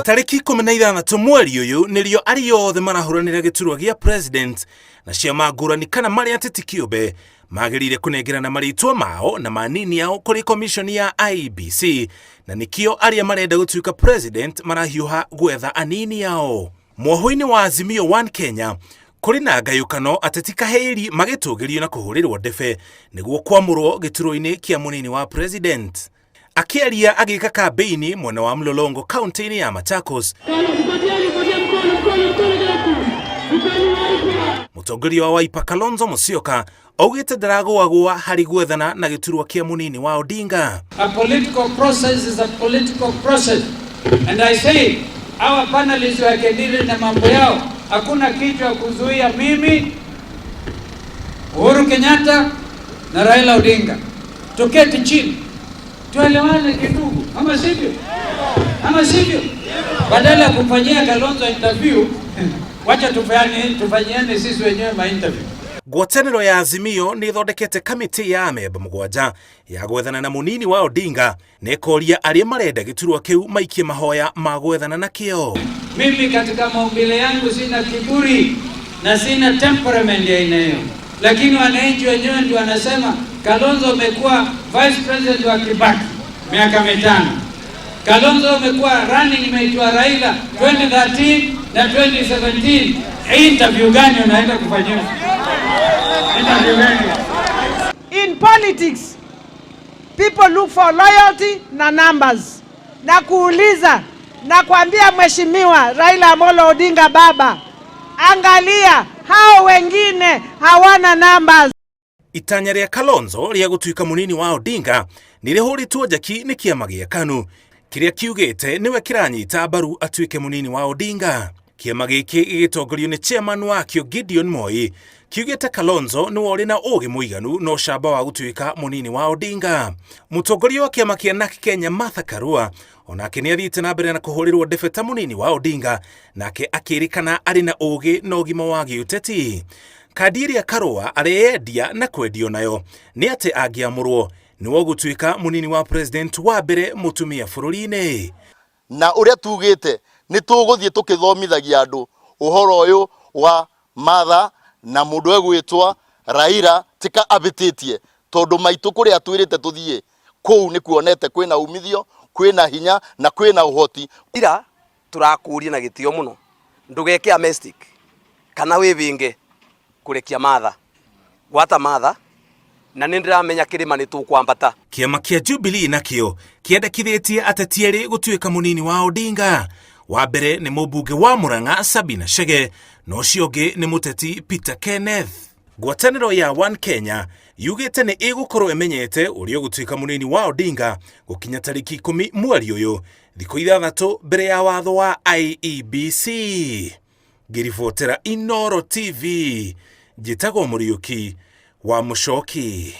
Tarĩki 16 mweri ũyũ nĩrĩo arĩa othe marahũranĩra gĩturwa gĩa president na ciama ngũrani kana marĩa ateti kĩũmbe magĩrĩire kũnengerana marĩtwa mao na manini ao kũrĩ komishoni ya IEBC, na nĩkĩo arĩa marenda gũtuĩka president marahiũha gwetha anini ao. Mwoho-inĩ wa Azimio One Kenya kũrĩ na ngayũkano, ateti kahĩri magĩtũgĩrio na kũhũrĩrwo ndebe nĩguo kwamũrwo gĩturwa-inĩ kĩa mũnini wa president. Akĩaria agĩka kambĩini mwena wa Mlolongo kaunti-inĩ ya Machakos, mũtongoria wa Wiper Kalonzo Musyoka augĩte ndaragũagũa harĩ gwethana na gĩturwa kĩa mũnini wa Odinga. A political process is a political process. And I say, our panelists wakidili na mambo yao, hakuna kitu ya kuzuia mimi, Uhuru Kenyatta na Raila Odinga. Tuketi chini, tuelewane kindugu, ama sivyo? Ama sivyo? Badala ya kumfanyia Kalonzo interview, wacha tufanyiane sisi wenyewe ma interview. Ngwatanĩro ya Azimio nĩ ĩthondekete kamĩtĩ ya amemba 7 ya gwethana na mũnini wa Odinga na ĩkoria arĩa marenda gĩturwa kĩu maikie mahoya ma gwethana nakĩo. Mimi katika maumbile yangu sina kiburi na sina temperament ya aina hiyo, lakini wananchi wenyewe ndio wanasema Kalonzo amekuwa vice president wa Kibaki miaka 5. Kalonzo amekuwa running mate wa Raila 2013 na 2017. Interview gani unaenda kufanyiwa? Interview gani? In politics, people look for loyalty na numbers. Na kuuliza na kuambia Mheshimiwa Raila Amolo Odinga, baba, angalia hao wengine hawana numbers. Itanya rĩa Kalonzo rĩa gũtuĩka mũnini wa Odinga nĩ rĩhũrĩtwo njaki nĩ kĩama gĩa KANU kĩrĩa kiugĩte nĩwe kĩranyita mbaru atuĩke mũnini wa Odinga. Kĩama gĩkĩ gĩgĩtongorio nĩ chairman wakĩo Gideon Moi kiugĩte Kalonzo nĩwe ũrĩ na ũgĩ mũiganu na ũcamba wa gũtuĩka mũnini wa Odinga. Mũtongoria wa kĩama kĩa NARC Kenya Martha Karua onake nĩ athiĩte na mbere na kũhũrĩrwo ndebe ta mũnini wa Odinga, nake akĩrĩkana arĩ na ũgĩ na ũgima wa gĩũteti. Kandi ĩrĩa Karua areyendia na kwendio nayo nĩ atĩ angĩamũrwo nĩwe ũgũtuĩka mũnini wa president wa mbere mũtumia bũrũri-inĩ. Na ũrĩa tugĩte nĩ tũgũthiĩ tũkĩthomithagia andũ ũhoro ũyũ wa Martha na mũndũ egwĩtwa Raila tika abĩtĩtie, tondũ maitũ kũrĩa twĩrĩte tũthiĩ kũu nĩ kuonete kwĩna umithio, kwĩna hinya na kwĩna ũhoti. Ira tũrakũria na gĩtĩo mũno ndũgeke a mistake kana wĩbĩnge kũrekia Martha, gwata Martha, na nĩ ndĩramenya kĩrĩma nĩ tũkwambata. Kĩama kĩa Jubilee nakĩo kĩendekithĩtie ateti erĩ gũtuĩka mũnini wa Odinga. Wa mbere nĩ mũmbunge wa Murang'a Sabina Chege na ũcio ũngĩ nĩ mũteti Peter Kenneth. Ngwatanĩro ya One Kenya yugĩte nĩ ĩgũkorwo ĩmenyete ũrĩa ũgũtuĩka mũnini wa Odinga gũkinya tarĩki 10 mweri ũyũ, thikũ 6 mbere ya watho wa IEBC. Ngĩribotera Inooro TV, njĩtagwo Mũriũki wa Mũcoki.